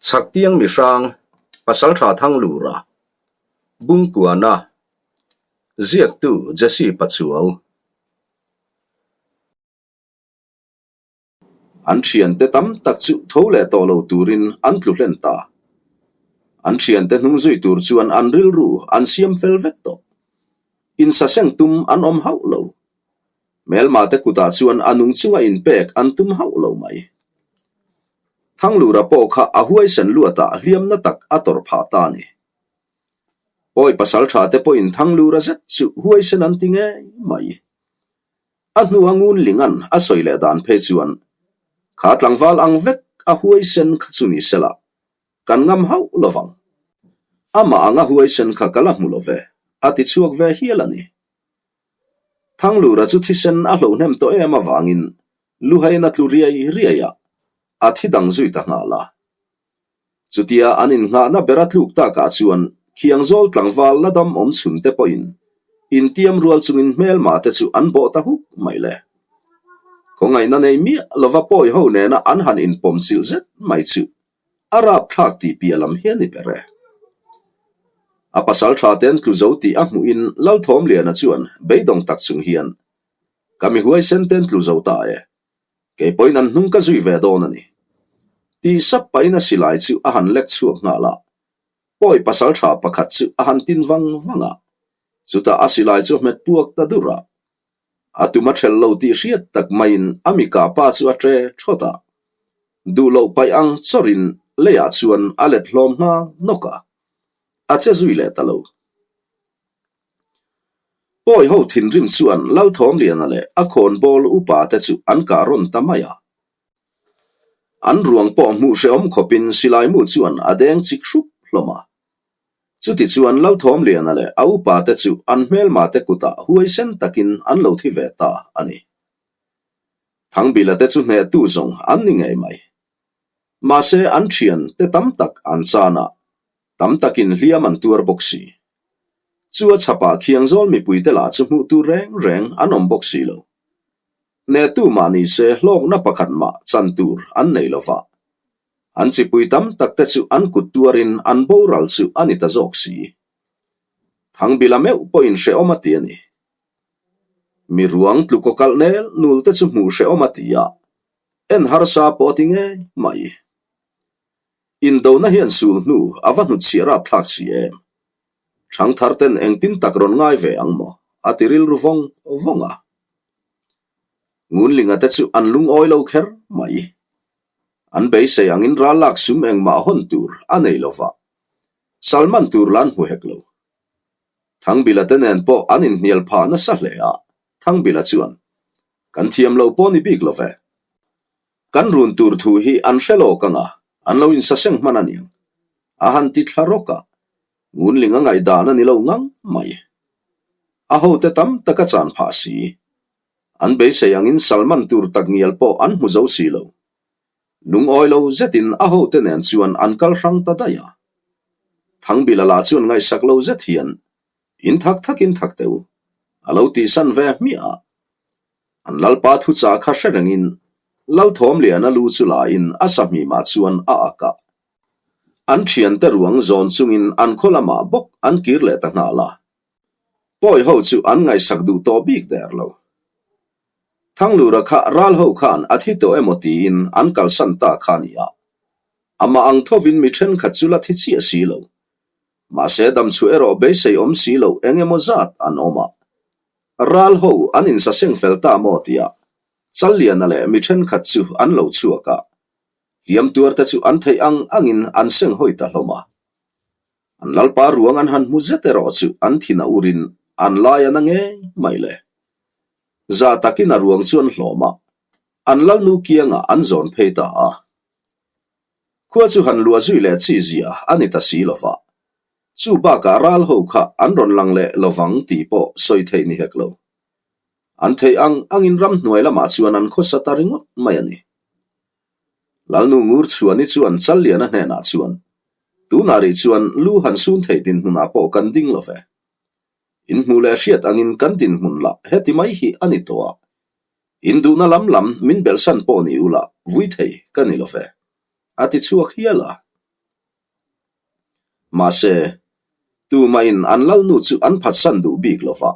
Chhaktiang mihrang, Pasaltha Thanglura, Bungkuana, Ziaktu Jesse Pachuau. An thiante tam tak chu tho leh tawh lo turin an tlu hlen ta. An thiante hnung zui tur chuan an rilru an siam fel vek tawh. Insaseng tum an awm hauh lo. Hmelma te kutah chuan a nung chunga inpek an tum hauh lo mai. Thanglura pawh kha a huaisen luatah hliamna tak a tawrh phah ta a ni. Pawi pasal tha te pawhin Thanglura zet chu huaisen an ti ngei mai. A hnua ngun lingan a sawi leh dan phei chuan kha tlangval ang vek a huaisen kha chu ni sela kan ngam hauh lo vang. Amah anga huaisen kha ka la hmu lo ve, a ti chhuak ve hial a ni. Thanglura chu thisen a hlohnem tawh em avangin Luhain a tlu riai riai a, a thi dang zui ta nghal a. Chutia an innghahna ber a tluk takah chuan Khiangzawl tlangval la dam awm chhun te pawhin intiam rual chungin hmelma te chu an bawh ta huk mai le. Khawngaihna nei miah lova pawi ho nena an han inpawm chilh zet mai chu A rapthlak tih piah lam hi a ni ber e. A pasal tha ten tlu zo tih a hmuhin Lalthawmliana chuan beidawng tak chung hian, Ka mi huaisen ten tlu zo ta e. Kei pawhin an hnung ka zui ve dawn a ni. Tih sap pahin a silai chu a han lek chhuak nghal a. Pawi pasal tha pakhat chu a han tin vang vang a. Chutah a silai chu a hmet puak ta dur a. A tum a ṭhelh lo tih hriat tak maiin a mika pa chu a ṭe ṭhawt a. Duh loh paih ang chawrin leiah chuan a let hlawm nghal nawk a, a che zui leh ta lo. Pawi ho thinrim chuan Lalthawmliana leh a khawnbawl upa te chu an kah rawn ta mai a. An ruang pawh hmuh hrehawm khawpin silaimu chuan a deng chik hrup hlawm a. Chutichuan Lalthawmliana leh a upate chu an hmelmate kutah huaisen takin an lo thi ve ta a ni. Thangbila te chu hnehtu zawng an ni ngei mai. Mahse an thian te tam tak an chan a, tam takin hliam an tuar bawk si. Chu a chhapah Khiangzawl mipuite lah chu hmuh tur reng reng an awm bawk si lo. Hnehtu mah ni se hlawkna pakhat mah chan tur an nei lo va. An chipui tam tak te chu an kut tuarin an boral chu a ni ta zawk si. Thangbila meuh pawhin hrehawm a ti a ni. Mi ruang tlukaw kalh nel nul te chu hmuh hrehawm a ti a, en harsa pawh a ti ngei mai. Indona hian sul hnu a va hnutchhiah rapthlak si em? Thangthar ten engtin tak rawn ngai ve ang maw? a ti rilru vawng vawng a. Ngunlinga te chu an lungawi lo kher mai. An beisei angin ral lak sum engmah hawn tur a nei lo va, Salman tur la an hmu hek lo. Thangbila te nen pawh an inhnial phah nasa hle a, Thangbila chuan, Kan thiam lo pawh ni bik lo ve. Kan run tur thu hi an hre lawk ang a, an lo insaseng hman a niang. A han ti thla rawk a, Ngunling a ngaihdan a ni lo ngang mai. A hote tam tak a chan phah si. An beisei angin Salman tur tak ngial pawh an hmu zo si lo. Lungawi lo zetin a hote nen chuan an kal hrang ta daih a. Thangbila lah chuan ngaihsak lo zet hian, In thak thakin thak teh u, a lo tihsan ve hmiah a. An lalpa thuchah kha hre rengin Lalthawmliana lu chu lain a sahmimah chuan a ak a. An thiante ruang zawn chungin an khaw lamah bawk an kir leh ta nghal a. Pawi ho chu an ngaihsak duh tawh bik der lo. Thanglura kha ral ho khan a thi tawh emaw tiin an kalsan ta kha a ni a. Amah ang thovin mi thenkhat chu la thi chiah si lo. Mahse damchhuah erawh beisei awm si lo eng emaw zat an awm a. Ral ho an insaseng fel ta maw tia Challiana leh mi thenkhat chu an lo chhuak a. Hliam tuarte chu an theih ang angin an seng hawi ta hlawm a. An lalpa ruang an han hmu zet erawh chu an thin a urin an lai a na ngei mai le. Za takin a ruang chu an hlawm a, an lalnu kiangah an zawn phei ta a. Khua chu han luah zui leh chi zia a ni ta si lo va, chu bakah ral ho kha an rawn lang leh lovang tih pawh sawi theih ni hek lo. An theih ang angin ramhnuai lamah chuan an khawsa ta ringawt mai a ni. Lalnu Ngur Chhuani chuan Challiana hnenah chuan, Tunah rih chuan lu han sun theih dinhmunah pawh kan ding lo ve. In hmuh leh hriat angin kan dinhmun lah heti mai hi a ni tawh a. In duhna lam lam min belhsan pawh ni ula vui thei ka ni lo ve, a ti chhuak hial a. Mahse, tumahin an lalnu chu an phatsan duh bik lo va.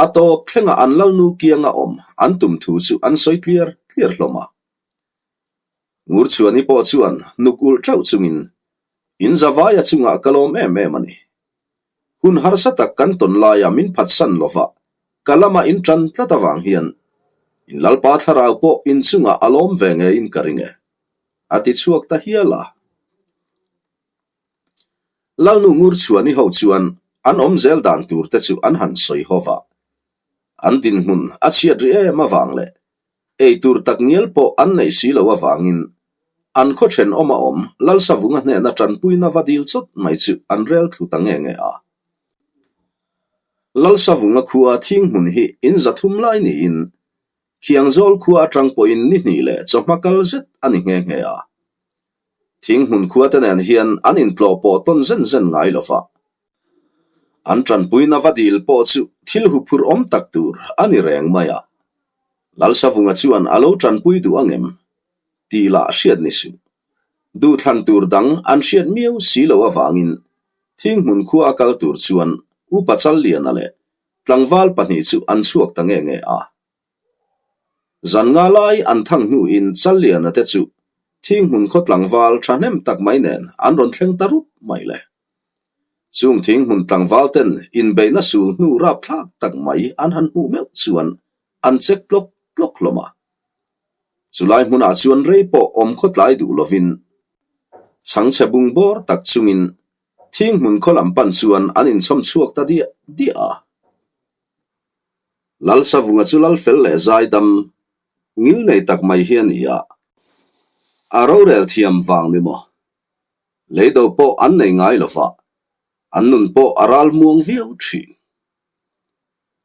A tawp thlenga an lalnu kianga awm an tum thu chu an sawi tliar tliar hlawm a. Ngurchhuani pawh chuan nuk ulh teuh chungin, In zavaia chungah ka lawm em em a ni. Hun harsa tak kan tawn laia min phatsan lo va, ka lama in tan tlat avang hian in Lalpa thlarau pawh in chungah a lawm ve ngeiin ka ring e, a ti chhuak ta hial a. Lalnu Ngurchhuani ho chuan an awm zel dan tur te chu an han sawi ho va, an dinhmun a chhiat ri em avang leh ei tur tak ngial pawh an neih si lo avangin an khaw thenawm a awm Lalsavunga hnena tanpuina va dil chawt mai chu an rel thlu ta nge nge a. Lalsavunga khua thinghmun hi in zathum lai niin Khiangzawl khua atang pawhin ni hnih leh chawhma kal zet a ni nghe nghe a. Thinghmun khua te nen hian an intlawh pawh tawn zen zen ngai lo va. An tanpuina va dil pawh chu thil huphurh awm tak tur a ni reng mai a. Lalsavunga chuan a lo tanpui duh angem? Tih lah hriat ni suh. Duhthlan tur dang an hriat miau si lo avangin Thinghmun khua a kal tur chuan Upa Challiana leh tlangval pahnih chu an chhuak ta nge nge a. Zan nga lai an thang hnuin Challiana te chu Thinghmun khaw tlangval thahnem tak mai nen an rawn thleng ta rup mai le. Chung Thinghmun tlangval ten inbeihna sul hnu rapthlak tak mai an han hmuh meuh chuan an chek tlawk tlawk hlawm a. Chulai hmunah chuan rei pawh awm khawtlai duh lovin chhangchhe bung bawr tak chungin Thinghmun khaw lam pan chuan an inchhawm chhuak ta diah diah a. Lalsavunga chu Lalfel leh Zaidam ngil nei tak mai hi a ni a, a rorel thiam vang ni maw? Leido pawh an nei ngai lo va, an nun pawh a ral muang viau thin.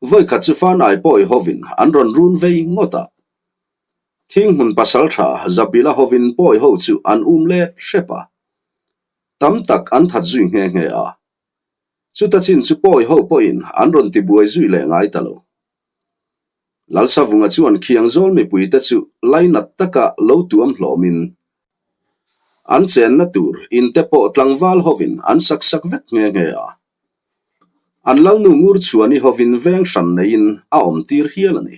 Vawikhat chu Fanai pawi hovin an rawn run vei ngawt a, Thinghmun pasaltha Zabila hovin pawi ho chu an um let hrep a, tam tak an that zui nghe nghe a. Chuta chin chu pawi ho pawhin an rawn ti buai zui leh ngai ta lo. Lalsavunga chuan Khiangzawl mipuite chu lainat taka lo tuam hlawmin an chenna tur inte pawh tlangval hovin an sak sak vek nghe nghe a. An lalnu Ngurchhuani hovin veng hran neiin a awm tir hial a ni.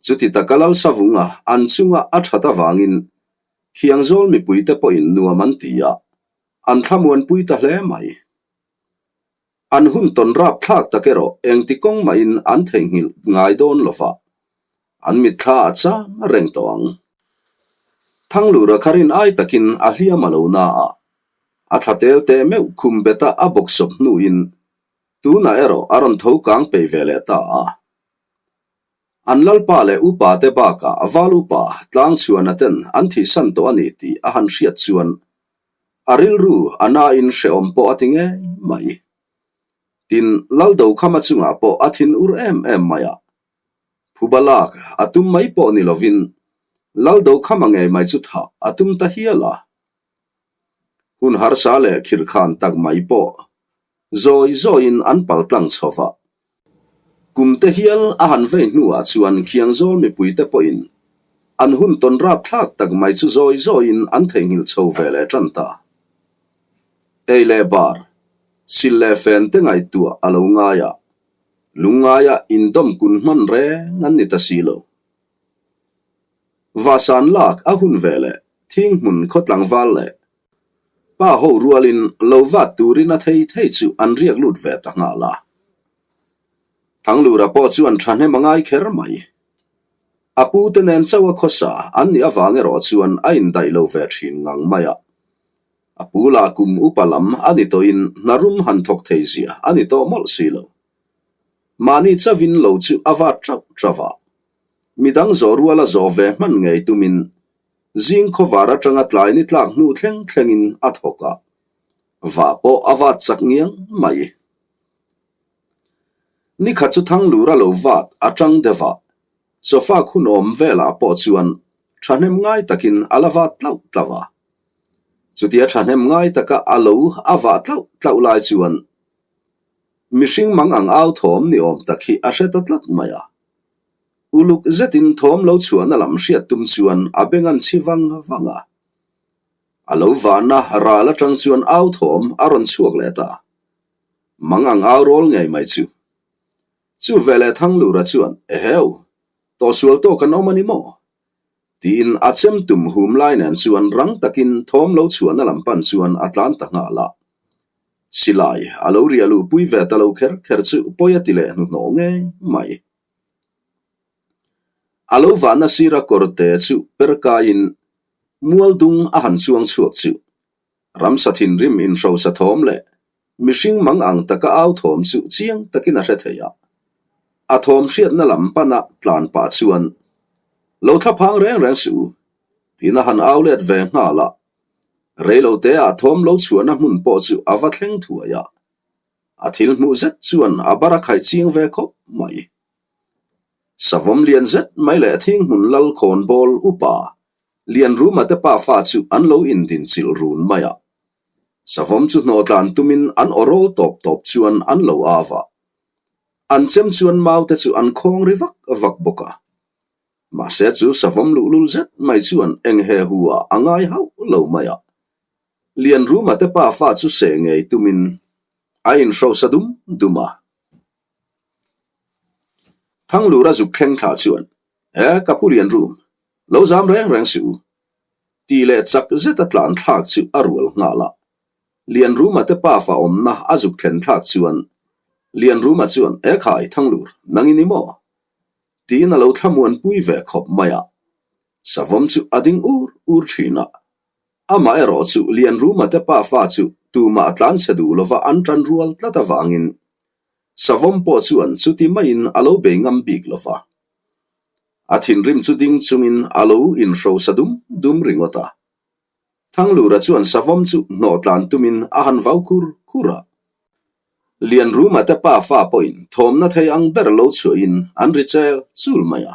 Chuti taka Lalsavunga an chunga a that avangin Khiangzawl mipuite pawhin nuam an ti a, an thlamuanpui ta hle mai. An hun tawn rap thlak tak erawh engti kawng mahin an theihnghilh ngai dawn lo va, an mitthla a cham reng tawh ang. Thanglura kha rin ai takin a hliam a lo na a, a thla tel teh meuh khum beta a bawksawp hnuin tunah erawh a rawn tho kang peih ve leh ta a. An lalpa leh upa te bakah val upa Tlangchhuana ten an thihsan tawh a ni tih a han hriat chuan A rilru a nain hrehawm pawh a ti ngei mai. Tin, Laldokhama chungah pawh a thin ur em em mai a. Phuba lak a tum mai pawh ni lovin Laldokhama ngei mai chu thah a tum ta hial a. Hun harsa leh khirhkhan tak mai pawh Zawi zawiin an pal tlang chho va. Kum te hial a han vei hnuah chuan Khiangzawl mipuite pawhin an hun tawn rapthlak tak mai chu zawi zawiin an theihnghilh chho ve leh tan ta. Ei leh bar, sil leh fen te ngaihtuah a lo ngai a, lungngaia indawm kun hman reng an ni ta si lo. Vahsan lak a hun ve leh Thinghmun khaw tlangval leh Pa ho rualin lo vat turin a thei thei chu an riak lut ve ta nghal a. Thanglura pawh chuan thahnem a ngai kher mai. A pu te nen chauh a khawsa an nih avang erawh chuan a indaih lo ve thin ngang mai a. A pu lah kum upa lam a ni tawhin hna rum han thawk thei zia a ni tawh mawlh si lo. Mahni chauhin lo chu a vat tauh tauh a. Midang zawh ruala zawh ve hman ngei tumin Zing khawvar atanga tlai ni tlak hnu thleng thlengin a thawk a, va pawh a vat chak ngiang mai. Nikhat chu Thanglur a lo vat atang deuh a, sofa khun awm velah pawh chuan thahnem ngai takin a la vat tlauh tlauh a. Chutia thahnem ngai taka a lo a vah tlauh tlauh lai chuan mihring mang ang au thawm ni awm tak hi a hre ta tlat mai a. Uluk zetin thawm lo chhuahna lam hriat tum chuan a beng an chhi vang vang a. A lo vahna ral atang chuan au thawm a rawn chhuak leh ta. Mang ang au rawl ngei mai chu. Chu veleh Thanglura chuan, Eheu, tawhsual tawk an awm a ni maw? Tiin a chem tum hum lai nen chuan rang takin thawm lo chhuahna lam pan chuan a tlan ta nghal a. Silai a lo riah luh pui ve ta lo kher kher chu pawi a ti leh hnuhnawh ngei mai. A lo vahna sira kawrte chu per kaiin mual dung a han chuang chhuak chu ramsa thinrim inhrosa thawm leh mihring mang ang taka au thawm chu chiang takin a hre thei a. A thawm hriatna lam pana tlan pah chuan, Lo thla phang reng reng suh u, tiin a han au let ve nghal a. Reiloteah thawm lo chhuahna hmun pawh chu a va thleng thuai a. A thil hmuh zet chuan a bar a khaih ching ve khawp mai. Savawm lian zet mai leh thinghmun lal khawn bawl upa Lianruma te pa fa chu an lo indin chilh run mai a. Savawm chu hnawhtlan tumin an aw rawl tawp tawp chuan an lo av a. An chem chuan mau te chu an khawng ri vak vak bawk a. Mahse chu savawm luhlul zet mai chuan eng he hu ah a ngai hauh lo mai a. Lianruma te pa fa chu seh ngei tumin a inhrosa dum dum a. Thanglura zuk thleng thla chuan, E, ka pu Lianrum, lo zam reng reng suh u. Tih leh chak zeta tlan thlak chu a rual nghal a. Lianruma te pafa awmna a zuk thlen thlak chuan Lianruma chuan, E khai, Thanglur, nang i ni maw? Tiin a lo thlamuan pui ve khawp mai a. Savawm chu a ding ur ur thin a. Amaherawh chu Lianruma te pafa chu tumah tlan chhe duh lova an tan rual tlat avangin Savawm pawh chuan chuti maiin a lo bei ngam bik lo va. A thinrim chu ding chungin a lo inhrosa dum dum ringawt a. Thanglura chuan Savawm chu hnawh tlan tumin a han vau khur khur a. Lianruma te pafa pawhin thawmna thei ang ber lo chhuahin an ri chel chul mai a.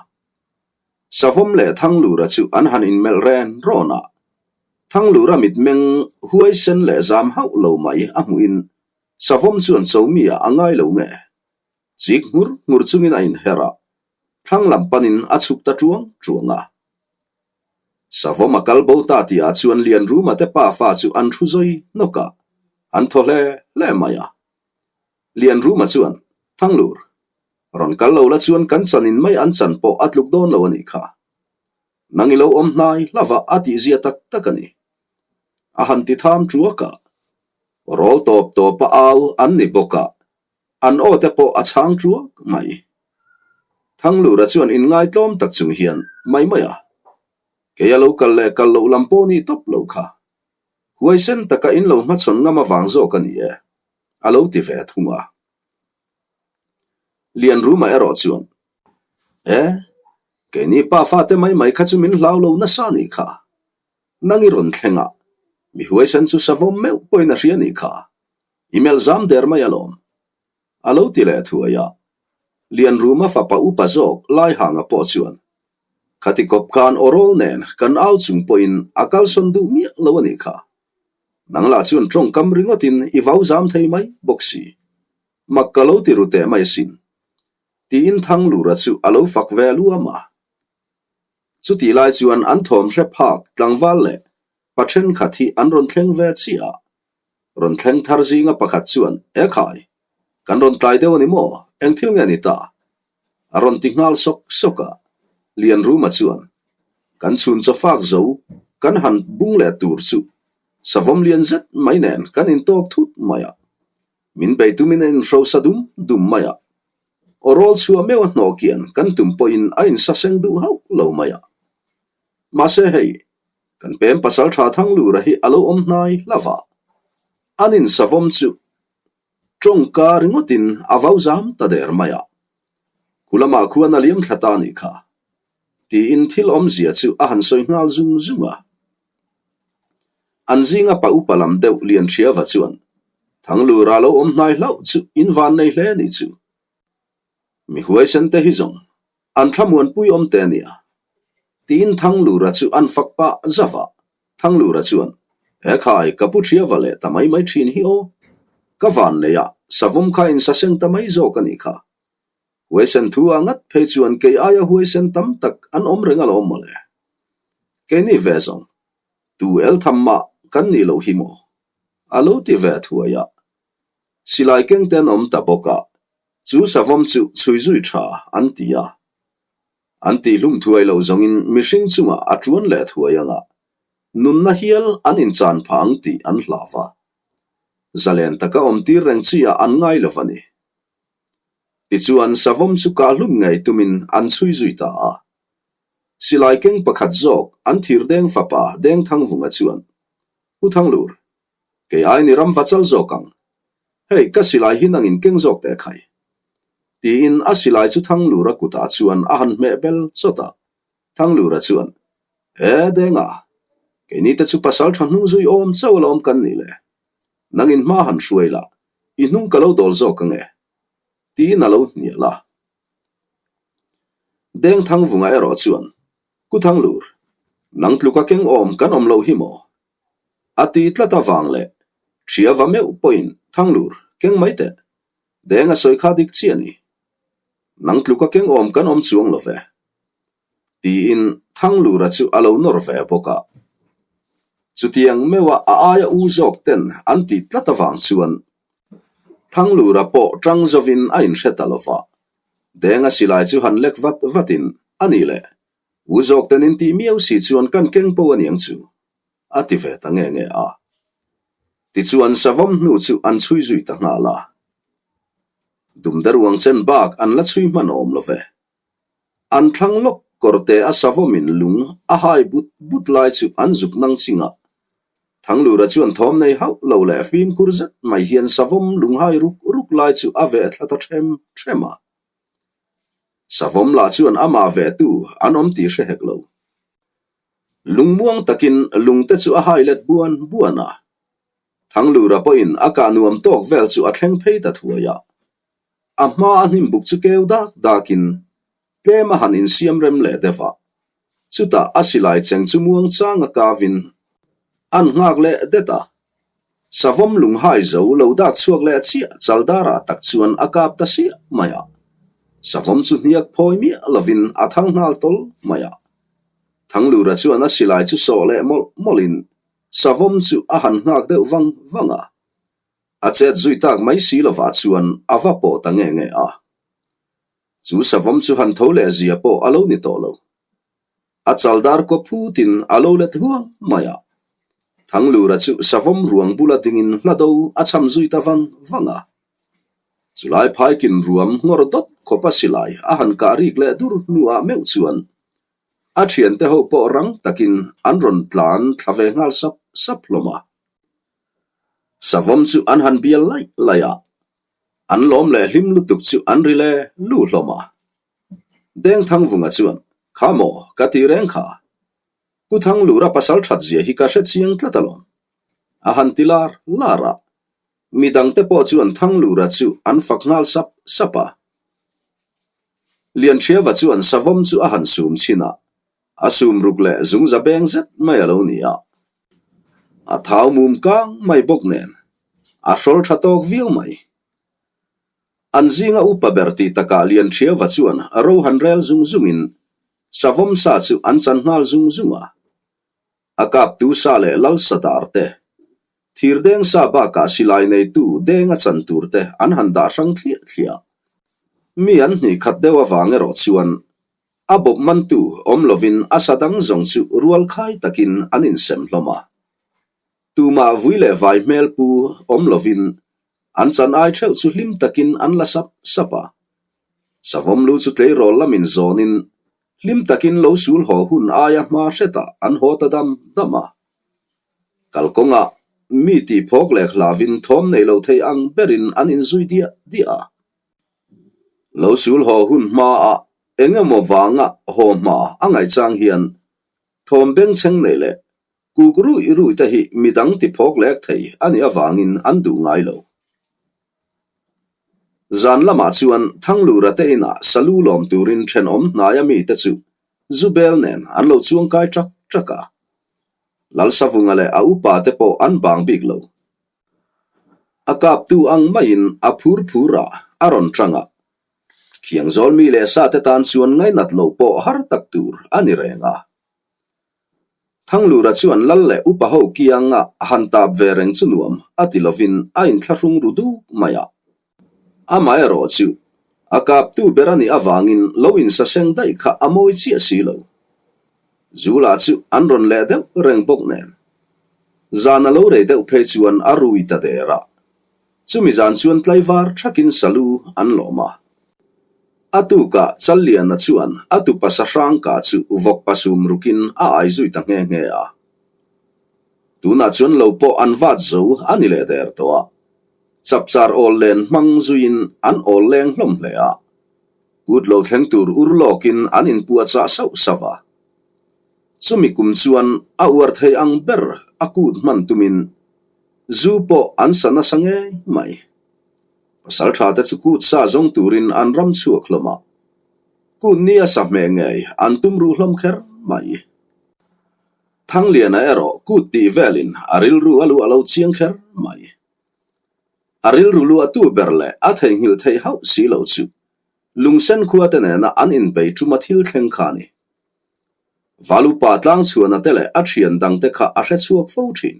Savawm leh Thanglura chu an han inmelh ren rawn a. Thanglura mitmeng huaisen leh zam hauh lo mai a hmuhin Savawm chuan Chawmi-ah a ngai lo nge? Chik nghur nghur chungin a inher a, thlang lam panin a chhuk ta tuang tuang a. Savawm a kal bo ta tihah chuan Lianruma te pafa chu an thu zawi nawk a, an thaw hle hle mai a. Lianruma chuan, Thanglur, rawn kal lo la chuan kan chanin mai an chan pawh a tluk dawn lo a nih kha. Nang i lo awm hnai hlava a tihzia tak tak a ni. A han ti tham tuak a, rawl tawp tawpa au an ni bawk a, an aw te pawh a chhang tuak mai. Thanglura chuan inngaitlawm tak chung hian mai mai a, Kei a lo kal leh kal loh lam pawh nih tawp lo kha. Huaisen taka in lo hmachhawn ngam avang zawk a ni e, a lo ti ve thung a. Lianruma erawh chuan, E, keini pa fate mai mai kha chu min hlau lo nasa a nih kha. Nang i rawn thleng a, mi huaisen chu savawm meuh pawhin a hria nih kha. I melh zam der mai alawm. A lo ti leh thuai a. Lianruma fapa upa zawk Laihanga pawh chuan, Khati kawp khan aw rawl nen kan au chung pawhin a kalsawn duh miah lo a nih kha. Nang lah chuan tawngkam ringawtin i vau zam thei mai bawk si. Mak ka lo ti ru teh mai asin. Tiin Thanglura chu a lo fak ve luam a. Chutih lai chuan an thawm hre phak tlangval leh pa thenkhat hi an rawn thleng ve chiah a. Rawn thleng thar zinga pakhat chuan, E khai, kan rawn tlai deuh a ni maw? Eng thil nge ni ta? A rawn ti nghal sawk sawk a. Lianruma chuan, Kan chhun chaw fak zo, kan han bung leh tur chu savawm lian zet mai nen kan intawk thut mai a. Min bei tumin a inhrosa dum dum mai a. Aw rawl chhuah meuh a hnawh kian kan tum pawhin a insaseng duh hauh lo mai a. Mahse hei, kan pem pasal tha Thanglura hi a lo awm hnai hlauh a. An insavawm chu tawngka ringawtin a vau zam ta der mai a. Khulamah khuan a liam thla ta a nih kha. Tiin thil awmzia chu a han sawi nghal zung zung a. An zinga pa upa lam deuh Lianhriava chuan, Thanglura lo awm hnai hlauh chu in van nei hle ni chu. Mi huaisen te hi zawng an thlamuanpui awm te ania. Tiin Thanglura chu an fak pah zauh a. Thanglura chuan, He khai, ka pu Hriava leh ta mai mai thin hi aw. Ka van nei a, savawm kha in saseng ta mai zawk a nih kha. Huaisen thu ah ngat phei chuan kei aia huaisen tam tak an awm reng alawm mawle. Keini ve zawng, tu el tham mah kan nih loh hi maw? A lo ti ve thuai a. Silai keng te an awm ta bawk a, chu savawm chu chhui zui tha an ti a. An tihhlum thuai loh zawngin mihring chungah a tuan leh thuai anga nunna hial an inchan phah ang tih an hlau a. Zalen taka awm tir reng chi ah an ngai lo a ni. Tichuan savawm chu kahhlum ngei tumin an chhui zui ta a. Silai keng pakhat zawk an thir deng fapa Dengthangvunga chuan, Pu Thanglur, kei ai ni ram va chal zawk ang. Hei, ka silai hi nangin keng zawk teh khai. Tiin a silai chu Thanglura kutah chuan a han hmeh bel chawt a. Thanglura chuan, E, Denga, keini te chu pasal tha hnung zui awm chauh alawm kan nih le. Nangin hma han hruai la, i hnung ka lo dawl zawk ange. Tiin a lo hnial a. Dengthangvunga erawh chuan, Ku Thanglur, nang tluka keng awm kan awm loh hi maw? A ti tlat avang leh Thria va meuh pawhin Thanglur, keng mai teh. Deng a sawi kha dik chiah a ni. Nang tluka keng awm kan awm chuang lo ve. Tiin Thanglura chu a lo nawr ve bawk a. Chutiang meuha a aia u zawk ten an tih tlat avang chuan Thanglura pawh tang zovin a inhre ta lo va. Denga silai chu han lek vat vatin, A nih le, u zawk ten in tih miau si chuan kan keng po aniang chu, a ti ve ta nge nge a. Tichuan savawm hnu chu an chhui zui ta nghal a. Dumdaruang chen bak an la chhui hman awm lo ve. An thlang lawk kawrte a savawmin lung a hai but but lai chu an zuk nang ching a. Thanglura chuan thawm nei hauh lo leh fimkhur zet mai hian savawm lung hai ruk ruk lai chu a veh thla ta ṭhem ṭhem a. Savawm lah chuan amah vehtu an awm tih hre hek lo. Lungmuang takin lungte chu a hai let buan buan a. Thanglura pawhin a kah nuam tawk vel chu a thleng phei ta thuai a. A hma a hnim buk chu keu dak dakin tlem a han insiam rem leh deuh a. Chutah a silai cheng chu muang chang a kavin an nghak leh det a. Savawm lunghai zo lo dak chhuak leh chiah chaldarah tak chuan a kap ta siah mai a. Savawm chu hniak phawi miah lovin a thang nghal tawl mai a. Thanglura chuan a silai chu sawh leh mawlh mawlhin savawm chu a han nghak deuh vang vang a. A chet zui tak mai si lovah chuan a va pawh ta nge nge a. Chu savawm chu han tho leh zia pawh a lo ni tawh lo. A chaldar kaw phutin a lo let huang mai a. Thanglura chu savawm ruang bula dingin hla do a cham zui ta vang vang a. Chulai phaikin ruam ngawr dawt khawpa silai a han kah rik leh dur hnuah meuh chuan a thiante ho pawh rang takin an rawn tlan thla ve nghal sap sap hlawm a. Savawm chu an han bial laih laih a, an lawm leh hlim lutuk chu an ri le lu hlawm a. Dengthangvunga chuan, Kha maw, ka ti reng kha. Ku Thanglura pasal that zia hi ka hre chiang tlat alawm. A han ti lar lar a, midangte pawh chuan Thanglura chu an fak nghal sap sap a. Lianhriava chuan savawm chu a han sum chhin a, A sum ruk leh zungza beng zet mai a lo ni a, a thau mum kang mai bawk nen a hrawl tha tawk viau mai. An zinga upa ber tih takah Lianhriava chuan ro han rel zung zungin savawm sa chu an chan nghal zung zung a. A kaptu sa leh lal sadar te, thirdeng sa bakah silai neitu denga chan tur te an han dah hrang thliah thliah. Mi an hnih khat deuh avang erawh chuan A bawp mantu awm lovin a sa dang zawng chu rual khai takin an insem hlawm a. Tumah vui leh vai hmel pu awm lovin an chan ai theuh chu hlim takin an la sap sap a. Savawm lu chu tleirawl lamin zawnin hlim takin lo sul haw hun aia hma hretah an haw ta dam dam a. Kalkawngah mi tih phawk leh hlavin thawm nei lo thei ang berin an inzui diah diah a. Lo sul haw hun hmaah eng emaw vanga haw hma a ngaihchang hian thawm bengchheng nei leh kuk ruih ruih te hi midang ti phawk lek thei a nih avangin an duh ngai lo. Zan lamah chuan Thanglura te inah salu lawm turin thenawm hnaia mite chu Zubel nen an lo chuangkai ṭak ṭak a. Lalsavunga leh a upa te pawh an bang bik lo. A kaptu ang maiin a phur phur a, a rawn tang a. Khiangzawl mi leh sa te tan chuan ngainat loh pawh har tak tur a ni reng a. Thanglura chuan lal leh upa ho kianga han tap ve reng chu nuam a ti lovin a inthlahrung ru duk mai a. Amaherawh chu a kaptu ber a nih avangin lo insaseng daih kha a mawi chiah si lo. Zula chu an rawn leh deuh reng bawk nen. Zan a lo rei deuh phei chuan a rui ta der a. Chumi zan chuan tlaivar thakin salu an lawm a. A tukah Challiana chuan a tupa Sahrangka chu vawk pasum rukin a ai zui ta nghe nghe a. Tunah chuan lo pawh an vat zo a ni leh der tawh a. Chapchar awl len hmang zuiin an awl leng hlawm hle a. Kut lo thleng tur ur lawkin an inpuahchah sauh sauh a. Chumi kum chuan a uar thei ang ber a kut hman tumin zu pawh an sa nasa ngei mai. Pasal tha te chu kut sa zawng turin an ram chhuak hlawm a, kut ni a sa hmeh ngei an tum ruh hlawm kher mai. Thangliana erawh kut tih velin a rilru a luah lo chiang kher mai. A rilru luahtu ber leh a theihnghilh theih hauh si lo chu Lungsen khua te nena an inbei tuma thil thleng kha a ni. Valupa tlangchhuana te leh a thian dangte kha a hre chhuak fo thin.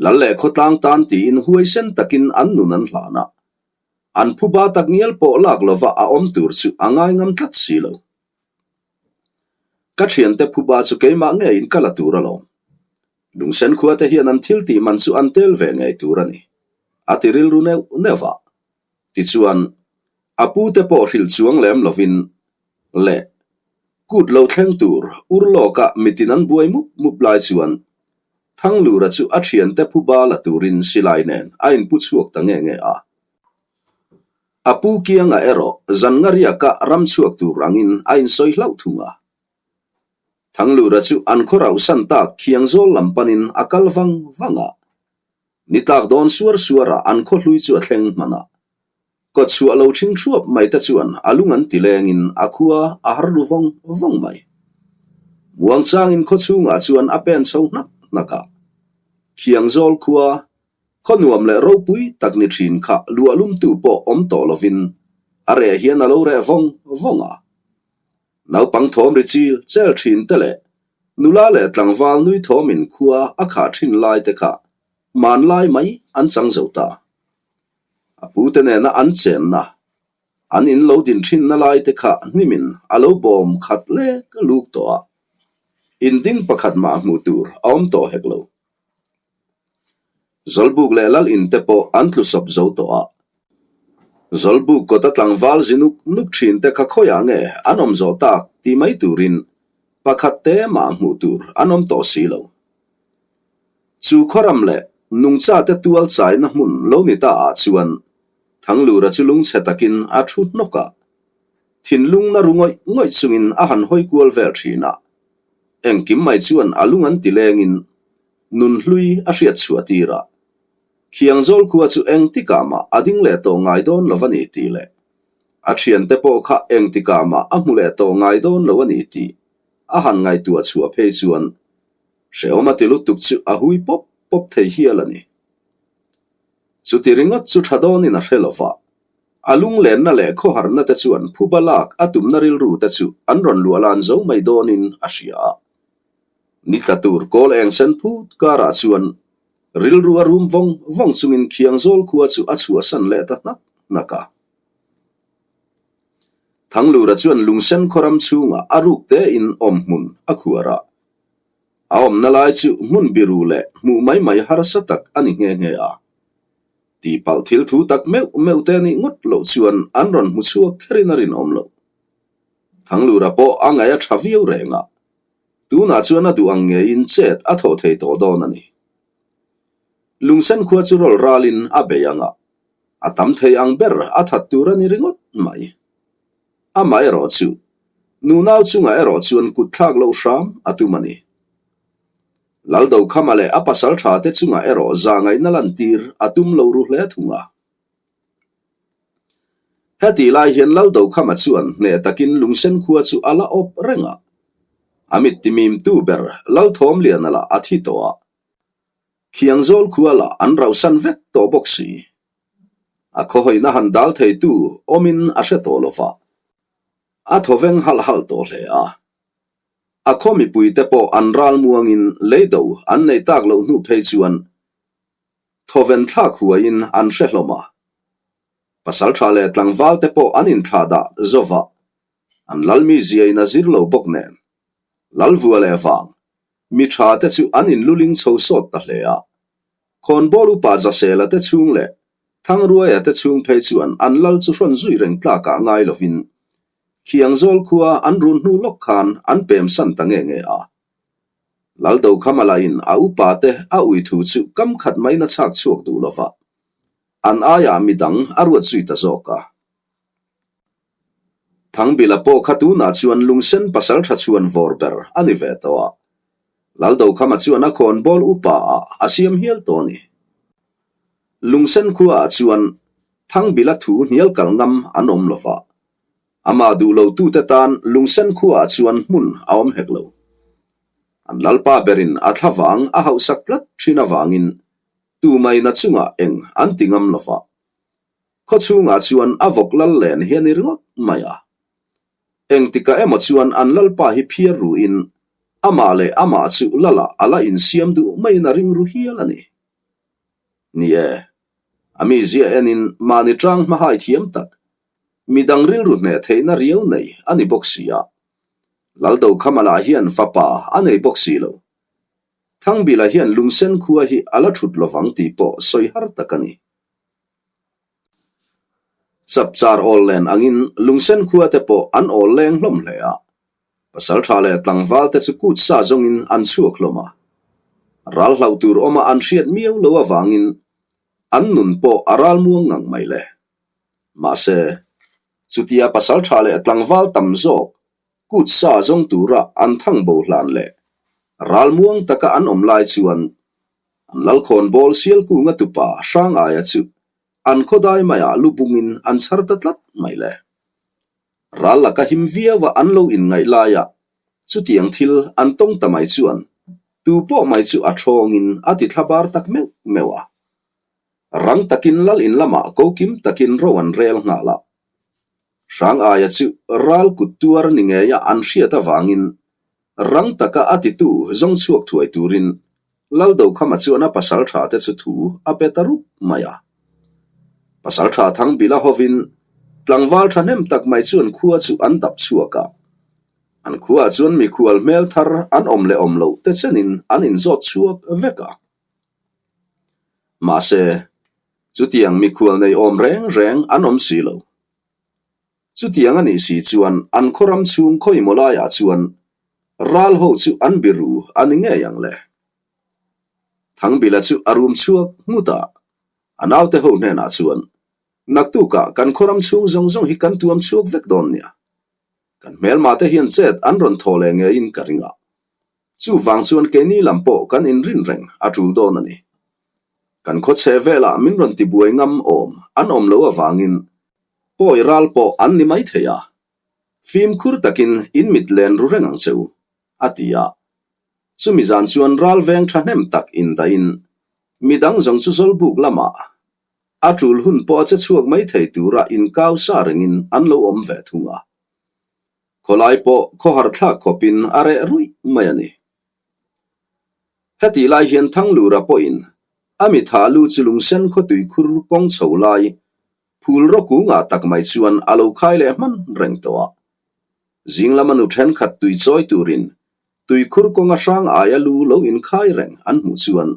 Lal leh khawtlang tan tiin huaisen takin an nun an hlan a, an phuba tak ngial pawh lak lova a awm tur chu a ngai ngam tlat si lo. Ka thiante phuba chu keimah ngeiin ka la tur alawm. Lungsen khuate hian an thil tih man chu an tel ve ngei tur a ni, a ti rilru neuh neuh a. Tichuan, a pute pawh hrilh chuang lem lovin leh kut lo thleng tur ur lawka mitin an buai mup mup lai chuan Thanglura chu a thiante phuba la turin silai nen a inpu chhuak ta nge nge a. A pu kianga erawh zan nga riaka ram chhuak tur angin a insawi hlauh thung a. Thanglura chu an khaw rauhsan tak Khiangzawl lam panin a kal vang vang a. Ni tlak dawn suar suarah an khaw hlui chu a thleng hman a. Kawt chhuah lo ṭhing ṭhuap mai te chuan a lung an ti lengin a khua a har ru vawng vawng mai. Muangchangin khaw chhungah chuan a pen chho hnak hnak a. Khiangzawl khua, khaw nuam leh ropui tak ni ṭhin kha luahlumtu pawh awm tawh lovin a reh hian a lo reh vawng vawng a. Naupang thawm ri chil chel ṭhin te leh nula leh tlangval nui thawmin khua a khah ṭhin lai te kha hmanlai mai an chang zo ta. A pute nena an chenna, an in lo din thinna lai te kha hnimin a lo bawm khat lek luk tawh a, in ding pakhat mah hmuh tur a awm tawh hek lo. Zawlbuk leh lal in te pawh an tlu sawp zo tawh a, Zawlbuk kawta tlangval zi nuk nuk thin te kha khawiah nge an awm zawh tak tih mai turin pakhat te mah hmuh tur an awm tawh si lo. Chu khawram leh nungchate tual chaina hmun lo ni ta ah chuan Thanglura chu lungchhe takin a thu hnawk a, thinlung na ru ngawih ngawih chungin a han hawi kual vel thin a. Engkim mai chuan a lung an ti lengin nunhlui a hriat chhuah tir a, Khiangzawl khua chu engtikah mah a ding leh tawh ngai dawn lo a ni tih leh a thiante pawh kha engtikah mah a hmu leh tawh ngai dawn lo a ni tih a han ngaihtuah chhuah phei chuan Hrehawm a ti lutuk chu a hui pawp pawp thei hial a ni. Chuti ringawt chu tha dawnin a hre lo va, a lunglenna leh khawharna te chuan phuba lak a tumna rilru te chu an rawn luah lan zo mai dawnin a hria a. Ni tla tur kawl eng sen phut karah chuan rilru a rum vawng vawng chungin Khiangzawl khua chu a chhuahsan leh ta hnak hnak a. Thanglura chuan lungsen khawram chhungah a ruk tein awmhmun a khuar a. A awmna lai chu hmun biru leh hmuh mai mai harsa tak a ni nghe nghe a. Tihpalh thil thu tak meuh meuh te nih ngawt loh chuan an rawn hmu chhuak kherin a rinawm loh. Thanglura pawh a ngaih a tha viau reng a, tunah chuan a duh ang ngeiin chet a thawh thei tawh dawn a ni. Lungsen khua chu rawl ralin a bei ang a, a tam thei ang ber a that tur a ni ringawt mai. Amaherawh chu, nunau chungah erawh chuan kut thlak loh hram a tum a ni. Laldokhama leh a pasal tha te chungah erawh zahngaihna lantir a tum lo ru hle thung a. Hetih lai hian Laldokhama chuan hneh takin Lungsen khua chu a la awp reng a. A mit timimtu ber Lalthawmliana lah a thi tawh a. Khiangzawl khua lah an rauhsan vek tawh bawk si. A khawhawina han dal theitu awmin a hre tawh lo va, a thawveng halh halh tawh hle a. A khaw mipuite pawh an ral muangin leido an nei tak loh hnu phei chuan thawven thlak huaiin an hre hlawm a. Pasaltha leh tlangval te pawh an inthlah dah zova, an lalmi ziain a zir lo bawk nen. Lalvua leh vang, mi tha te chu an inluling chho sawt ta hle a. Khawnbawl upa Zasela te chhung leh Thangruaia te chhung phei chuan an lal chu hrawn zui reng tlakah ngai lovin Khiangzawl khua an run hnu lawk khan an pem san ta nge nge a. Laldokhama in a upa te a ui thu chu kam khat mai na chhak chhuak duh lova, an aiah midang a ruat zui ta zawk a. Thangbila pawh kha tunah chuan lungsen pasal tha chhuan vawr ber a ni ve tawh a. Laldokhama chuan a khawnbawl upa ah a siam hial tawh a ni. Lungsen khuaah chuan Thangbila thu hnial kal ngam an awm lo va. Amah duh lo tute tan Lungsen khuaah chuan hmun a awm hek lo. An lalpa berin a thlavang a hauhsak tlat thin avangin tumaina chungah eng an ti ngam lo va. Khaw chhungah chuan a vawk lal len hi a ni ringawt mai a. Engtikah emaw chuan an lalpa hi phiar ruin amah leh amah chu lalah a la insiam duh maiin a ring ru hial a ni. Ni e, a mizia enin mahni tang hmahai thiam tak, midang rilru hneh theihna riau nei a ni bawk si a. Laldokhama lah hian fapa a nei bawk si lo. Thangbila hian lungsen khua hi a la thut lovang tih pawh sawi har tak a ni. Chapchar awl len angin lungsen khua te pawh an awl leng hlawm hle a. Pasaltha leh tlangval te chu kut sa zawngin an chhuak hlawm a. Ral hlauh tur awma an hriat miau lo avangin an nun pawh a ral muang ngang mai le. Mahse, chutia pasaltha leh tlangval tam zawk kut sa zawng tura an thang bo hlan leh ral muang taka an awm lai chuan an lalkhawnbawl Sialkunga tupa Hrangaia chu an khawdai maiah lu bungin an chhar ta tlat mai le. Ral laka him viau a an lo inngaih laia chutiang thil an tawng ta mai chuan tu pawh mai chu a thawngin a ti thla bar tak meuh meuh a. Rang takin lal in lamah ko kim takin ro an rel nghal a. Hrangaia chu ral kut tuar ni ngeia an hriat avangin rang taka a titu zawng chhuak thuai turin Laldokhama chuan a pasal tha te chu thu a pe ta rup mai a. Pasal tha Thangbila hovin tlangval thahnem tak mai chuan khua chu an dap chhuak a. An khuaah chuan mikhual hmel thar an awm leh awm loh te chenin an inzawt chhuak vek a. Mahse, chutiang mikhual nei awm reng reng an awm si lo. Chutiang a nih si chuan an khaw ram chhung khawimaw laiah chuan ral ho chu an biru a ni ngei ang le. Thangbila chu a rum chhuak nghut a, a naute ho hnenah chuan, Naktukah kan khaw ram chhung zawng zawng hi kan tuam chhuak vek dawn nia. Kan hmelma te hian chet an rawn thaw leh ngeiin ka ring a. Chuvang chuan keini lam pawh kan inrin reng a tul dawn a ni. Kan khaw chhe velah min rawn tibuai ngam awm an awm lo avangin Pawi ral pawh an ni mai thei a, fimkhur takin in mit len ru reng ang che u, a ti a. Chumi zan chuan ral veng thahnem tak indahin midang zawng chu Zawlbuk lamah a tul hun pawh a che chhuak mai thei tura inkau sa rengin an lo awm ve thung a. Khawlai pawh khawhar thlak khawpin a reh ruih mai a ni. Hetih lai hian Thanglura pawhin a mitha lu chu lungsen khawtui khur kawng chho lai Phul rawk kungah tak mai chuan a lo khai leh hman reng tawh a. Zing lama nu thenkhat tui chawi turin tuikhur kawnga hrang aia lu lo inkhai reng an hmuh chuan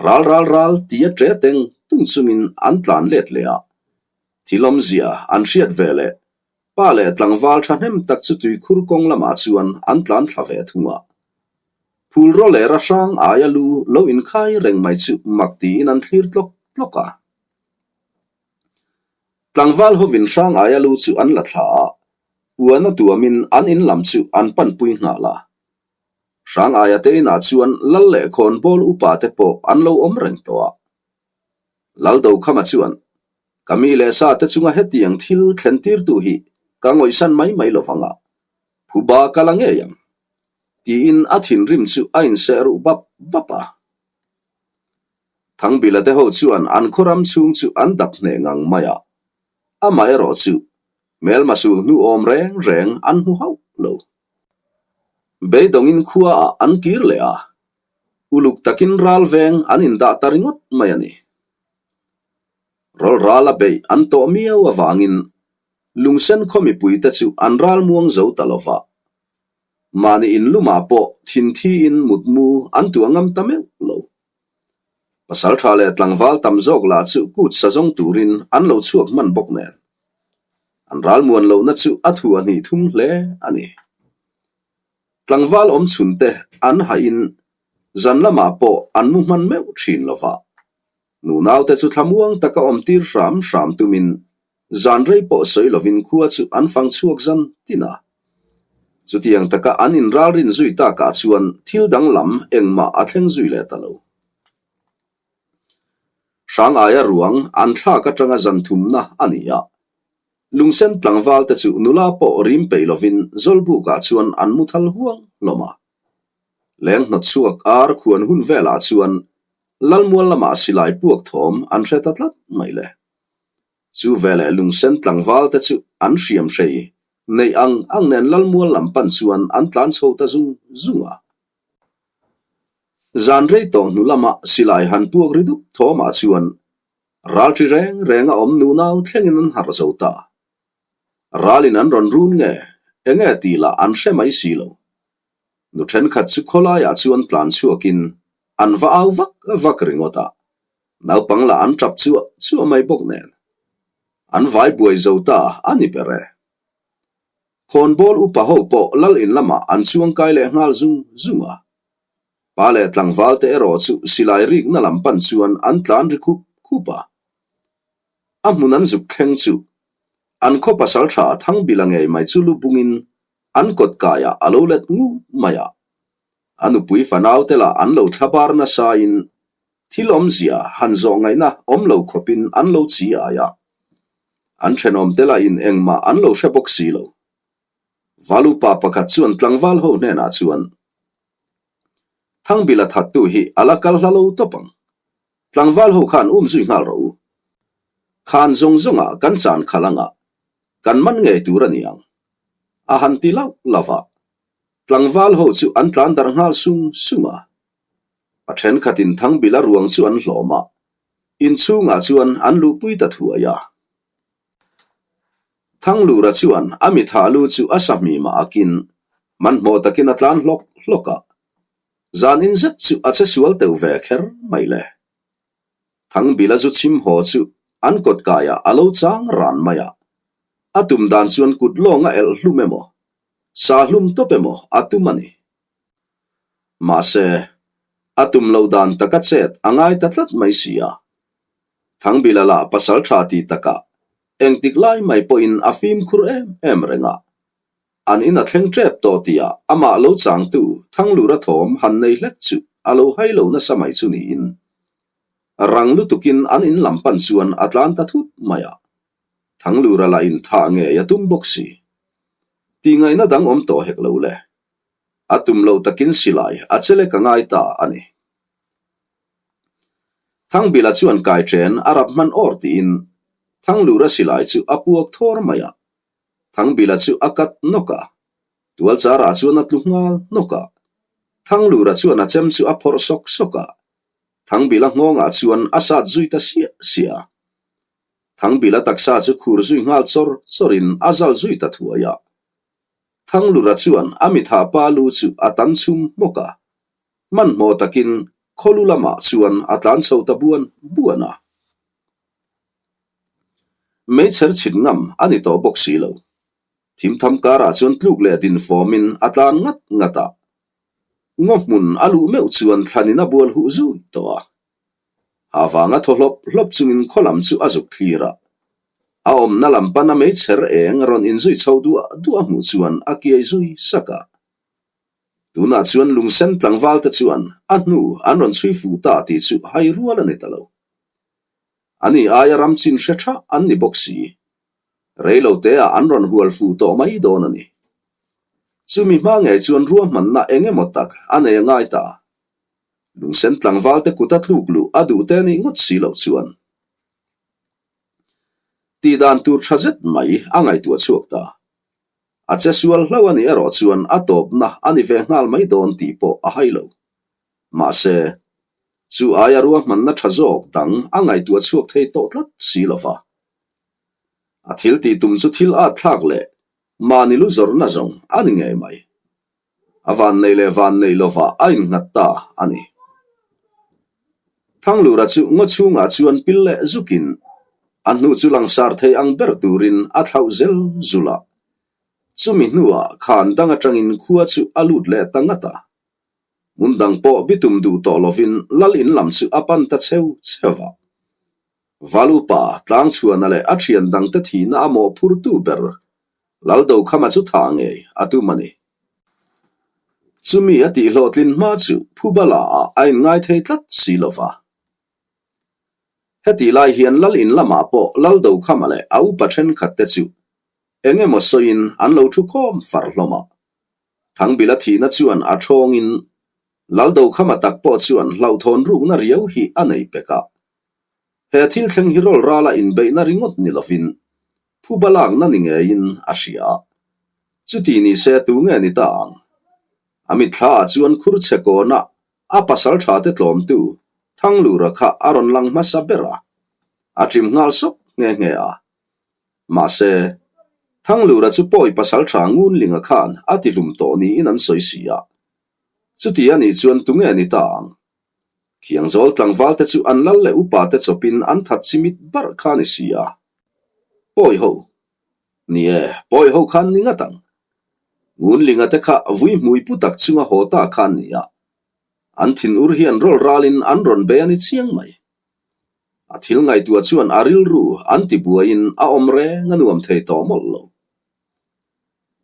ral ral ral tia ṭe teng tung chungin an tlan let leh a. Thil awmzia an hriat ve leh pa leh tlangval thahnem tak chu tuikhur kawng lamah chuan an tlan thla ve thung a. Phul raw leh ra hrang aia lu lo inkhai reng mai chu mak tiin an thlir tlawk tlawk a. Tlangval hovin hrang aia lu chu an la thla a, puan a tuamin an in lam chu an panpui nghal a. Hrang aia te inah chuan lal leh khawnbawl upa te pawh an lo awm reng tawh a. Laldokhama chuan, Ka mi leh sa te chunga hetiang thil thlen tirtu hi ka ngawihsan mai mai lovang a, phuba ka la ngei ang, tiin a thinrim chu a inseh ruh bap bap a. Thangbila te ho chuan an khaw ram chhung chu an dap hneh ngang mai a, amaherawh chu hmelma sul hnu awm reng reng an hmu hauh lo. Beidawngin khuaah an kir leh a, uluk takin ral veng an indah ta ringawt mai a ni. Rawlral a beih an tawh miau avangin Lungsen khaw mipuite chu an ral muang zo ta lo va. Mahni inlumah pawh thinthiin mutmu an tuah ngam ta meuh lo. Pasal tha leh tlangval tam zawk lah chu kut sa zawng turin an lo chhuak hman bawk nen. An ral muan lohna chu a thu a hnih thum hle a ni. Tlangval awm chhunte an hahin zan lamah pawh an mu hman meuh thin lo va. Nunaute chu thlamuang taka awm tir hram hram tumin zan rei pawh sawi lovin khua chu an fang chhuak zan tin a. Chutiang taka an inralrin zui takah chuan thil danglam engmah a thleng zui leh ta lo. Hrang aia ruang an thlak atanga zan thumna a ni a. Lungsen tlangval te chu nula pawh rim peih lovin Zawlbukah chuan an mu thal huang hlawm a. Leng hnawt chhuak ar khuan hun velah chuan Lalmual lamah silai puak thawm an hre ta tlat mai le. Chu veleh lungsen tlangval te chu an hriam hrei neih ang ang nen Lalmual lam pan chuan an tlan chho ta zung zung a. Zan rei tawh hnu lama silai han puak ri dup thawmah chuan ralṭi reng reng a awm nunau thlengin an harh zo ta. Ralin an rawn run nge, enge tih lah an hre mai si lo. Nu thenkhat chu khawlaiah chuan tlan chhuakin an va au vak vak ringawt a, naupang lah an tap chuah chuah mai bawk nen. An vai buai zo ta a ni ber e. Khawnbawl upa ho pawh lal in lamah an chuang kai leh nghal zung zung a. Pa leh tlangval te erawh chu silai rikna lam pan chuan an tlan ri khup khup a. A hmun an zuk thleng chu an khaw pasal tha Thangbila ngei mai chu lu bungin An kawt kaiah a lo let ngut mai a, a nupui fanaute lah an lo thlabar nasain thil awmzia han zawh ngaihna awm lo khawpin an lo chi ai a. An thenawmte lahin engmah an lo hre bawk si lo. Valupa pakhat chuan tlangval ho hnenah chuan, Thangbila thattu hi a la kal hla lo tawp ang. Tlangval ho khan um zui nghal rawh u. Khan zawng zawngah kan chan khalh anga kan man ngei tur a ni ang. A han ti lauh lauh a, tlangval ho chu an tlan darh nghal sung sung a. A thenkhatin Thangbila ruang chu an hlawm a, inchhungah chuan an luhpui ta thuai a. Thanglura chuan a mitha lu chu a sahmimah akin hmanhmawh takin a tlan hlawk hlawk a, zan in zet chu a che sual teuh ve kher mai le. Thangbila zu chhim haw chu an kawt kaiah a lo chang ran mai a, A tum dan chuan kut lawng a elh hlum emaw, sa hlum tawp emaw a tum a ni. Mahse, a tum loh dan taka chet a ngai ta tlat mai si a. Thangbila lah pasal tha ti takah engtik lai mai pawhin a fimkhur em em reng a. An in a thleng tep tawh tihah amah lo changtu Thanglura thawm han nei hlek chu a lo hai lo nasa mai chu niin rang lutukin an in lam pan chuan a tlan ta thut mai a. Thanglura lah in thah ngei a tum bawk si. Tih ngaihna dang awm tawh hek lo le. A tum loh takin silai a che lek a ngai ta a ni. Thangbila chuan kai chen a rap hman awr tiin Thanglura silai chu a puak thawr mai a. Thangbila chu a kat nawk a. Tualcharah chuan a tlu nghal nawk a. Thanglura chuan a chem chu a phawrh sawk sawk a. Thangbila nghawngah chuan a sat zui ta siah siah a. Thangbila taksa chu khur zui nghal chawr chawrin a zal zui ta thuai a. Thanglura chuan a mitha pa lu chu a tan chhum hmawk a, hmanhmawh takin khawlu lamah chuan a tlan chho ta buan buan a. Meichher chhit ngam a ni tawh bawk si lo. Thimtham karah chuan tluk leh din fawmin a tlan ngat ngat a. Ngaw hmun a luh meuh chuan thlanin a bual huh zui tawh a. Ha vanga thaw hlawp hlawp chungin khaw lam chu a zuk thlir a. A awmna lam pana meichher eng rawn inzui chho duah duah a hmuh chuan a kiai zui sak a. Tunah chuan lungsen tlangval te chuan a hnu an rawn chhui fuh ta tih chu hai rual a ni ta lo. Ani aia ram chin hre tha an ni bawk si. Reilo teah an rawn hual fuh tawh mai dawn a ni. Chumi hma ngei chuan ruahmanna eng emaw tak a nei a ngai ta. Lungsen tlangvalte kuta tluk luh a duh te nih ngawt si loh chuan tih dan tur tha zet mai a ngaihtuah chhuak ta. A che sual hlauh a nih erawh chuan a tawpna a ni ve nghal mai dawn tih pawh a hai lo. Mahse, chu aia ruahmanna tha zawk dang a ngaihtuah chhuak thei tawh tlat si lo va. A thil tih tum chu thil at thlak leh mahni lu zawrhna zawng a ni ngei mai. A vanneih leh vanneih lovah a innghat ta a ni. Thanglura chu ngaw chhungah chuan pil leh zukin a hnu chu langsar thei ang ber turin a thlauh zel zul a. Chumi hnuah khan dang atangin khua chu a lut leh ta ngat a. Hmun dang pawh bitum duh tawh lovin lal in lam chu a pan ta cheu cheu a. Valupa tlangchhuana leh a thian dangte thihna a mawhphurtu ber Laldokhama chu tha ngei a tum a ni. Chumi a tihhlawhtlin hma chu Phubala ah a inngai thei tlat si lo va. Hetih lai hian Lal in lamah pawh Laldokhama leh a upa thenkhat te chu eng emaw sawiin an lo thu khawm far hlawm a. Thangbila thihna chuan a thawngin Laldokhama tak pawh chuan hlauhthawn rukna riau hi a nei pek a. He thil thleng hi rawl rala inbeihna ringawt ni lovin phuba lakna ni ngeiin a hria a. Chuti ni se tu nge ni ta ang? A mitthla ah chuan khur chhe kawna a pasal tha te tlawmtu Thanglura kha a rawn lang hmasa ber a, a ṭim nghal sawk nghe nghe a. Mahse, Thanglura chu pawi pasal tha Ngunlinga khan a ti hlum tawh niin an sawi si a. Chuti a nih chuan tu nge ni ta ang? Khiangzawl tlangval te chu an lal leh upa te chawpin an that chimit barh kha ni si a. Pawi ho. Ni e, pawi ho khan ni ngat ang. Ngunlinga te kha vui hmui pu tak chunga haw ta khan ni a. An thinur hian rawl ralin an rawn bei a ni chiang mai. A thil ngaihtuah chuan a rilru an ti buaiin a awm reng a nuam thei tawh mawlh lo.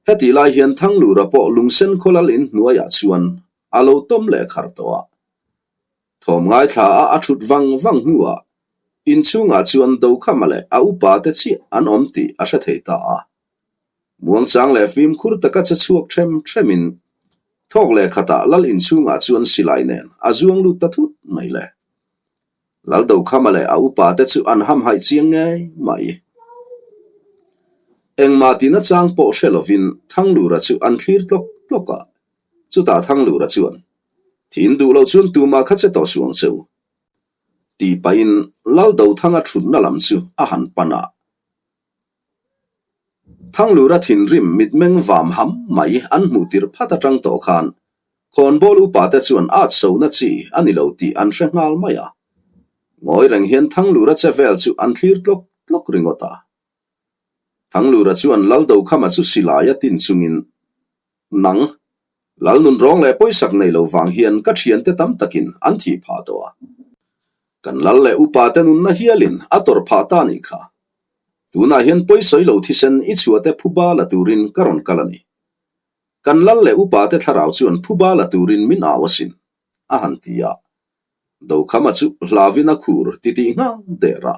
Hetih lai hian Thanglura pawh lungsen khawlal in hnuaiah chuan a lo tawm leh khar tawh a. Thawm ngaithla a a thut vang vang hnuah inchhungah chuan Dokhama leh a upa te chiah an awm tih a hre thei ta a. Muangchang leh fimkhur taka che chhuak them themin thawk leh khatah lal inchhungah chuan silai nen a zuang lut ta thut mai le. Laldokhama leh a upa te chu an hamhaih chiang ngei mai. Engmah tihna chang pawh hre lovin Thanglura chu an thlir tlawk tlawk a, chutah Thanglura chuan, Thin duh loh chuan tumah kha che tawh suh ang che u, tih pahin Laldothanga thutna lam chu a han pan a. Thanglura thinrim mitmeng vam ham mai an hmuh tirh phat atang tawh khan khawnbawl upa te chuan at sona chi a ni lo tih an hre nghal mai a. Ngawi reng hian Thanglura che vel chu an thlir tlawk tlawk ringawt a. Thanglura chuan Laldokhama chu silai a tin chungin Nang, Lal nun rawng leh pawisak nei lo vang hian ka thiante tam takin an thih phah tawh a. Kan lal leh upa te nunna hialin a tawrh phah ta nih kha. Tunah hian pawisawi lo thisen i chhuahte phuba la turin ka rawn kal a ni. Kan lal leh upa te thlarau chuan phuba la turin min au asin, a han ti a. Dokhama chu hlavin a khur titih nghal der a.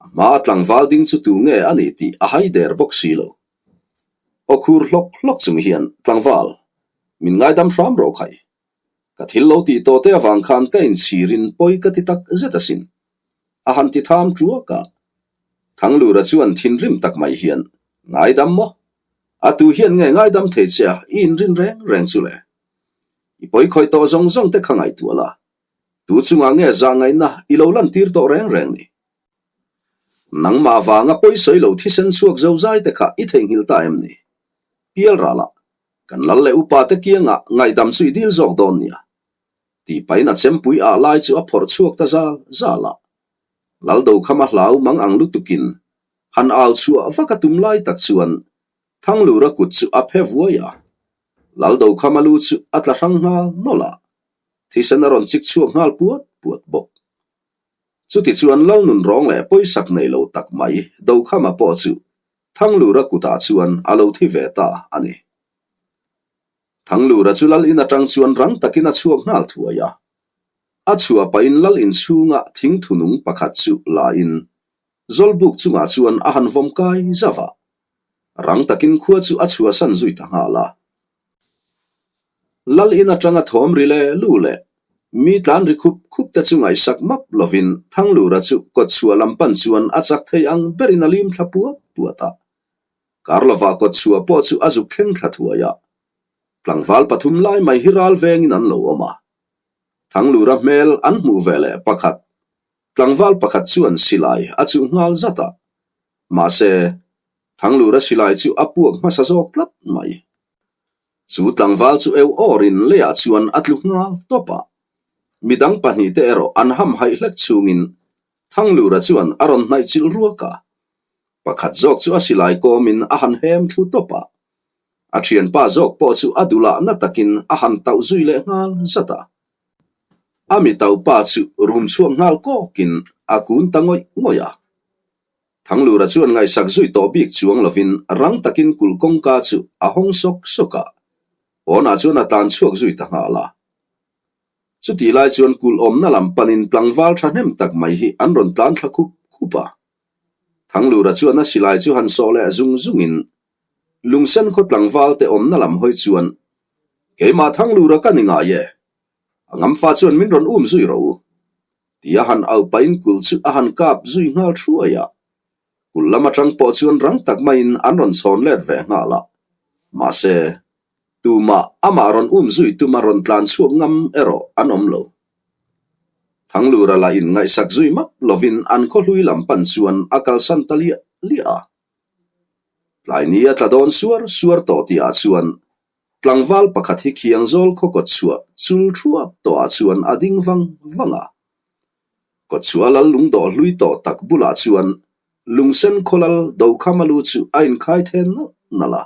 A hmaa tlangval ding chu tu nge a nih tih a hai der bawk si lo. Aw khur hlawk hlawk chung hian, Tlangval, min ngaidam hram rawh khai. Ka thil lo tih tawh te avang khan ka inchhirin pawi ka ti tak zet asin. A han ti tham ṭuak a. Thanglura chuan thinrim tak mai hian, Ngaidam maw? A tu hian nge ngaidam thei che a i inrin reng reng chu le? I pawi khawih tawh zawng zawng te kha ngaihtuah la. Tu chungah nge zahngaihna i lo lantir tawh reng reng ni? Nangmah vanga pawisawi lo thisen chhuak zo zai te kha i theihnghilh ta em ni? Pial ralah, kan lal leh upa te kiangah ngaihdam chu i dil zawk dawn nia. Tih pahin a chempui ah lai chu a phawrh chhuak ta zal zal a. Lal Dokhama hlau mang ang lutukin han au chhuah vak a tum lai tak chuan Thanglura kut chu a phe vuai a. Lal Dokhama lu chu a tla hrang nghal nawlh a. Thisen a rawn chik chhuak nghal puat puat bawk. Chuti chuan Lal nun rawng leh pawisak nei lo tak mai Dokhama pawh chu Thanglura kutah chuan a lo thi ve ta a ni. Thanglura chu Lal in atang chuan rang takin a chhuak nghal thuai a. A chhuah pahin Lal in chhunga thing thunung pakhat chu la in Zawlbuk chungah chuan a han vawm kai zauh a. Rang takin khua chu a chhuahsan zui ta nghal a. Lal in atanga thawm ri leh lu leh mi tlan ri khup khup te chu ngaihsak map lovin Thanglura chu kawt chhuah lam pan chuan a chak thei ang berin a lim thla puat puat a. Karlova kawtchhuah pawh chu a zuk thleng thla thuai a. Tlangval pathum lai mai hi ral vengin an lo awm a. Thanglura hmel an hmuh ve leh pakhat. Tlangval pakhat chuan silai a chuh nghal zat a. Mahse, Thanglura silai chu a puak hmasa zawk tlat mai. Chu tlangval chu eu awrin leiah chuan a tlu nghal tawp a. Midang pahnihte erawh an hamhaih hlek chungin Thanglura chuan a rawn hnaih chilh ruak a. Pakhat zawk chu a silai kawmin a han hem thlu tawp a. A thianpa zawk pawh chu a dulah na takin a han tauh zui leh nghal zat a. A mi tauhpa chu rum chhuak nghal kawkin a kun ta ngawih ngawih a. Thanglura chuan ngaihsak zui tawh bik chuang lovin rang takin kulh kawngka chu a hawng sawk sawk a, pawnah chuan a tlan chhuak zui ta nghal a. Chutih lai chuan kulh awmna lam panin tlangval thahnem tak mai hi an rawn tlan thla khup khup a. Thanglura chuan a silai chu han sawh leh zung zungin Lungsen khaw tlangval te awmna lam hawi chuan, Keimah Thanglura ka ni ngai e, a ngamfa chuan min rawn um zui rawh u. Tia han au pahin kulh chu a han kap zui nghal thuai a. Kulh lam atang pawh chuan rang tak maiin an rawn chhawn let ve nghal a. Mahse, tumah amah rawn um zui tuma rawn tlan chhuak ngam erawh an awm lo. Thanglura lah in ngaihsak zui map lovin an khaw hlui lam pan chuan a kalsan ta liah liah a. Tlai ni a tla dawn suar suar tawh tihah chuan Tlangval pakhat hi Khiangzawl khaw kawtchhuah chul thuap tawhah chuan a ding vang vang a. Kawtchhuah lal lungdawh hlui tawh tak bulah chuan lungsen khaw lal Dokhama lu chu a inkhai then nalh nalh a.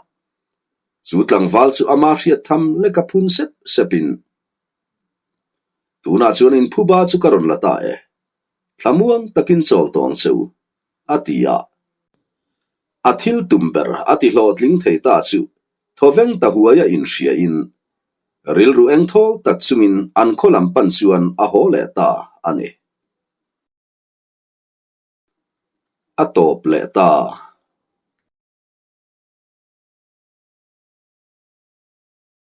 Chu tlangval chu ama hriat tham leka phun sep sepin, Tunah chuan inphuba chu ka rawn la ta e. Thlamuang takin chawl tawh ang che u, a ti a. A thil tum ber a ti hlawhtling thei ta chu thawveng ta huaia inhriain rilru eng thawl tak chungin an khaw lam pan chuan a haw leh ta a ni. A tawp leh ta.